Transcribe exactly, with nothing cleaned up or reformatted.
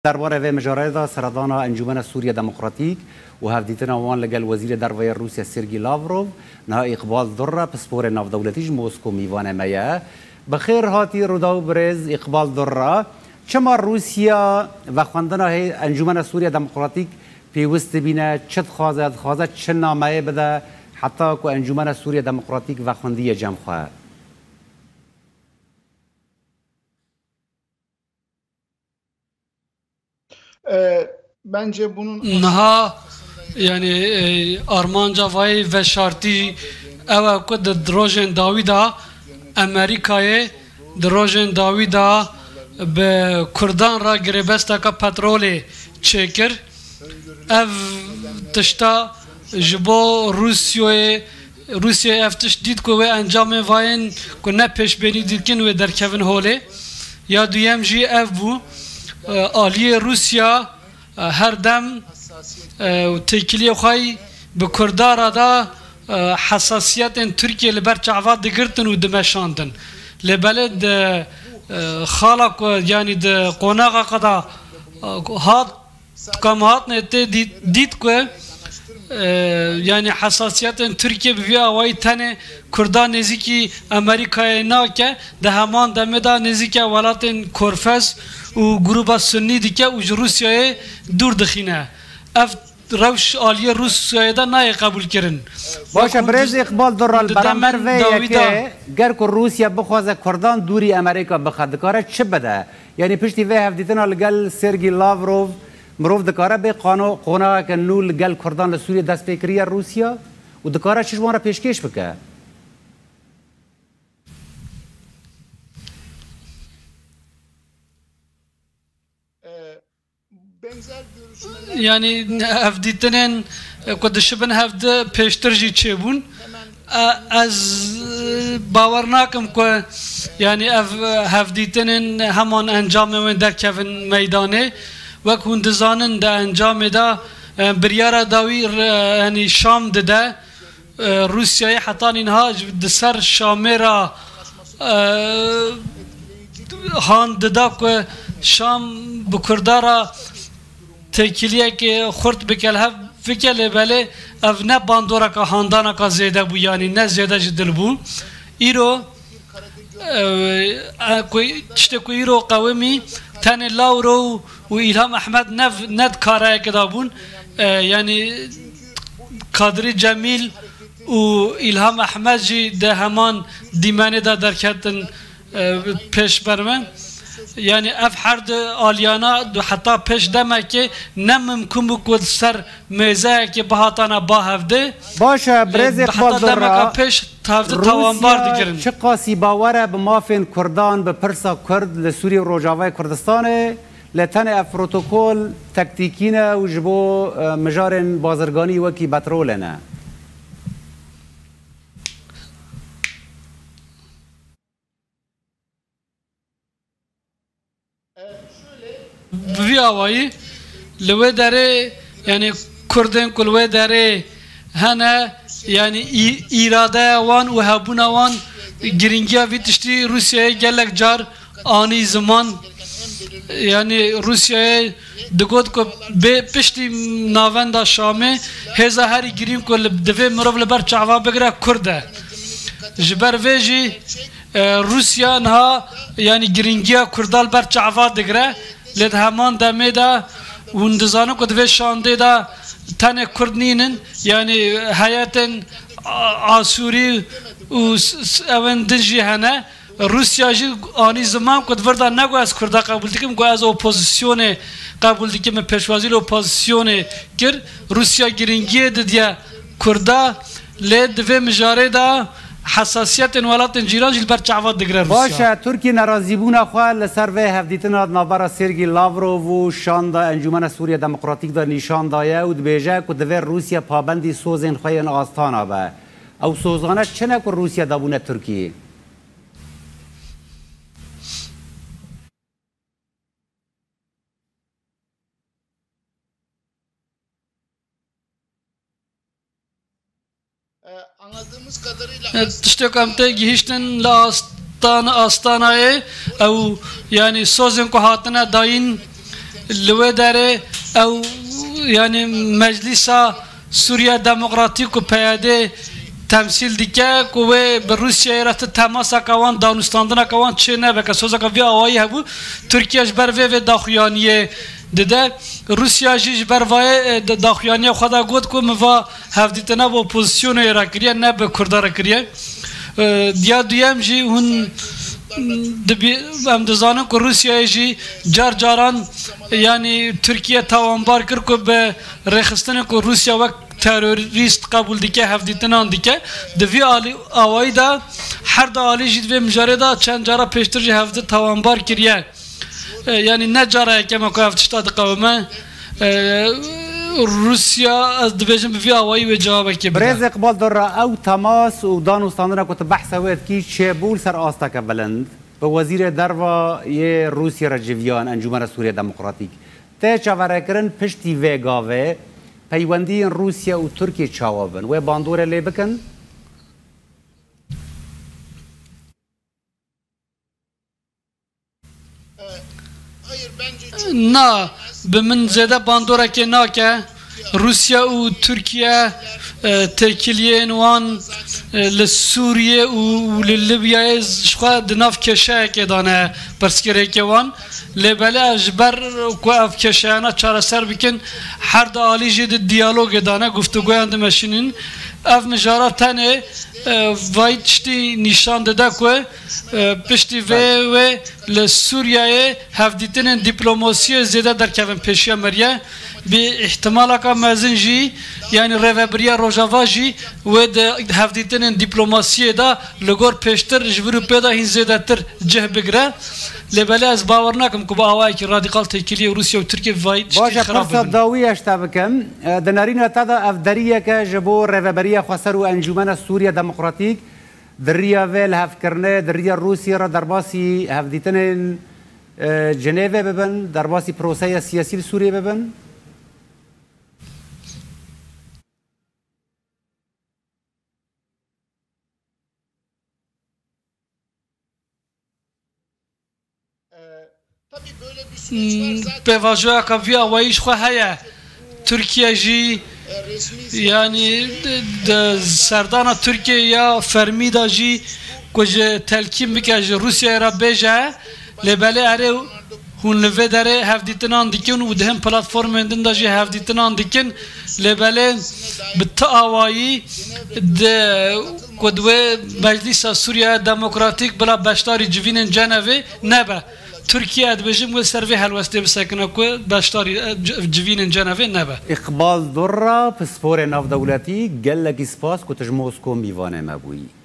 Derbarê vê mijarê de seredana Encûmena Sûriye Demokratîk û hevdîtina wan li gel Wezîrê Derve yê Rûsya Sergî Lavrov, niha Îqbal Durra, pisporê navdewletî ji Mosko mîvanê me ye. Bi xêr hatî Rûdaw birêz Îqbal Durra. Çima Rûsya vexwendina hê Encûmena Sûriye Demokratîk pêwist dibîne? Çi dixwaze? Dixwaze çi nameyê bide heta ku Encûmena Sûriye Demokratîk vexwendiyê cem xwe? E, bence bunun Niha, yani, e, armanca vayê veşartî ew e ku di rojên dawî de Amerîkayê di rojên dawî de bi Kurdan re girêbesteke petrolê çêkir. Ev tişta ji bo Rûsyoyê, Rûsyayê ev tişt dît ku wê encamên vayên ku ne pêşbênî dikin wê derkevin holê. Ya duyem jî ev bû, e, aliyê Rûsya, e, her dem, e, û têkiliyê xwe yî bi Kurda re de, e, hesasiyetên Tirkiye li ber çava digirtin û dimeşandin. Lê belê di, e, xala ku, yanî di qonaxa xwe de, e, hat, kam hatine tê dît, dît ku, e, yanî hesasiyetên Tirkiye bi vî awayî tenê Kurda nêzîkî Amerîkayê nake, di heman demê de nêzîkî welatên Korfez û grûba Sunnî dike û ji Rûsyayê dûr dixîne. Ev rewş aliyê Rûsyayê de nayê qebûlkirin. Baş e, Wek hûn birêz di-, Îqbal Durra, li di beraber demên vê dawî de yekê, ger ku Rûsya bixwaze Kurdan dûrî Amerîka bixe, dikare çi bide? Yanî piştî vê hevdîtina li gel Sergî Lavrov, mirov dikare bê qano-, qonaxeke nû li gel Kurdan li Sûriyê dest pê kiriye Rûsya û dikare çi ji wan re pêşkêş bike? Yanî hevdîtinên ku dişibin hev di pêştir jî çêbûn. E, ez, e, bawer nakim ku, yanî ev, e, hevdîtinên heman encamê wê derkevin meydanê. Wek hûn dizanin, di encamê de, e, biryara dawî re-, yanî Şam dide. E, Rûsyayê heta nîha ji, di ser Şamê re, e, han dida ku Şam bi Kurda re têkiliyekê xurt bike, li hev bike, lê belê ev ne bandoreka handaneka zêde bû, yanî ne zêde ji dil bû. Îro, e, e, ku, tiştê ku îro qewimî tenê Lavrov û Îlham Ehmed ne, ne di kareyekê de bûn. E, yanî Kadrî Cemîl û Îlham Ehmed jî di heman dîmenê de derketin, e, pêş ber me. Yanî ev her du aliyana du-, heta pêş demekê ne mimkun bû ku li ser mêzeyekê bihatana ba hevdê. Baş e, birêz Îqbal Durra, heta demeka pêş hevdê tawanbar dikirin. Rûsya çiqasî bawer e bi mafên Kurdan, bi pirsa Kurd li Sûriyê û Rojavayê Kurdistanê? Lê tenê ev protokol tektîkî ne û ji bo, e, mijarên bazirganî wekî petrolê ne. Bi vî awayî li wê derê, yanî Kurdên ku li wê derê hene, yanî î-, îradeya wan û hebûna wan, girîngiya vî tiştî Rûsyayê gelek car anî ziman. Yanî Rûsyayê digot ku bê piştî navenda Şamê hêza herî girîng ku li, divê mirov li ber çava bigire Kurd e. Ji ber vê jî, e, Rûsya niha, yanî girîngiya Kurda li ber çava digire, lê di heman demê de hûn dizanin ku di vê şandê de tenê Kurd nînin, yanî heyetên A-, Asûrî û s-, s-, ewên din jî hene. Rûsya jî anî ziman ku di vir de ne ku ez Kurda qebûl dikim, ku ez opozisyonê qebûl dikim, min pêşwazî li opozisyonê kir. Rûsya girîngiyê didiye Kurda, lê di vê mijarê de hesasiyetên welatên cîran jî li ber çava digire Rûsya. Baş e, Tirkî nerazîbûna xwe li ser vê hevdîtina di navbera Sergî Lavrov û şanda Encûmena Sûriye Demokratîk de nîşan daye û dibêje ku divê Rûsya pabendî sozên xwe yên Astana be. Ew sozane çi ne ku Rûsya dabûne Tirkiyê? E, tiştê ku em tê gihîştin li Astan-, Astanayê, ew, yanî sozên ku hatine dayîn, Li wê derê ew, yanî Meclîsa Sûriya Demokratîk ku P Y D temsîl dike, ku wê bi Rûsyayê re ti temaseke wan, danûstandineke wan çê nebe, ke sozeke vî awayî hebû, Tirkiye ji ber vê vê daxuyaniyê dide. Rûsya jî ji ber vayê, e, da-, daxuyaniya xwe de got ku min va hevdîtina bi opozisyonê re kiriye, ne bi Kurda re kiriye. E, ya duyem jî hûn dibî-, em dizanin ku Rûsyayê jî car caran, yanî Tirkiye tawanbar kir ku bi rêxistinê ku Rûsya wek terorîst qebûl dike, hevdîtinan dike. Di vî alî, awayî de her du alî jî di vê mijarê de çend cara pêştir jî hevdî tawanbar kiriye. E, yanî ne cara yekem e ku ev tişta diqewime. E, Rûsya, ez dibêjim, bi vî awayî wê cewabekê bide. Birêz Îqbal Dora, ew temas û danûstandina ku tu behsa wê dikî çêbû li ser asteke bilind. Bi Wezîrê Derva yê Rûsya re civiyan Encûmena Sûriya Demokratîk. Tê çaverêkirin piştî vê gavê peywendiyên Rûsya û Tirkiye çawa bin? Wê bandorê lê bikin? Na, bi min zêde bandorekê nake. Rûsya û Tirkiye, e, têkiliyên wan, e, li Sûriyê û, û li Libyayê ji xwe di nav kêşeyekê de ne pirsgirêkê wan. Lê belê ez ji ber ku ev kêşeyana çareser bikin, her du alî jî di diyalogê de ne, guftûgoyan dimeşînin. Ev mijara tenê, e, vay tiştî nîşan dide ku E, piştî vê wê li Sûriyeyê hevdîtinên dîplomasiyê zêde derkevin pêşiya meriye. Bi îhtimalaka mezin jî, yanî rêvebiriya Rojava jî wê di hevdîtinên dîplomasiyê de li gor pêştir ji vir û pê de hîn zêdetir cih bigire. Lê belê ez bawer nakim ku bi awayekî radîkal têkiliyê Rûsya û Tirkiye bi vayî tiştî Baş e, xirab pirsa bibin. Dawî ez te bikim. E, di nerîna te de ev deriyeke ji bo Rêveberiya Xweser û Encûmena Sûriya Demokratîk Di riya vê lihevkirinê, di riya Rûsya re derbasî hevdîtinên, e, Cinêvê bibin, derbasî proseya siyasî li Sûriyê bibin? Hmm, pêvajoyeka vî awayî ji xwe heye. Tirkiye jî, yanî di, di serdana Tirkiye ya fermî de jî ku ji telkîn bike, ji Rûsyayê re bêje, lê belê erê hûn li vê derê hevdîtinan dikin û di hin platformên din de jî hevdîtinan dikin, lê belê bi ti awayî di, ku di wê Meclîsa Sûriya Demokratîk bila beşdarî civînên Cenevê nebe. Tirkiye, ez dibêjim, wê ser vê helwestê bisekine ku beşdarî, e, ci-, civînên Cenevê nebe. Îqbal Durra, pisporê navdewletî, gelekî spas ku tu ji Mosko mîvanê me bûyî.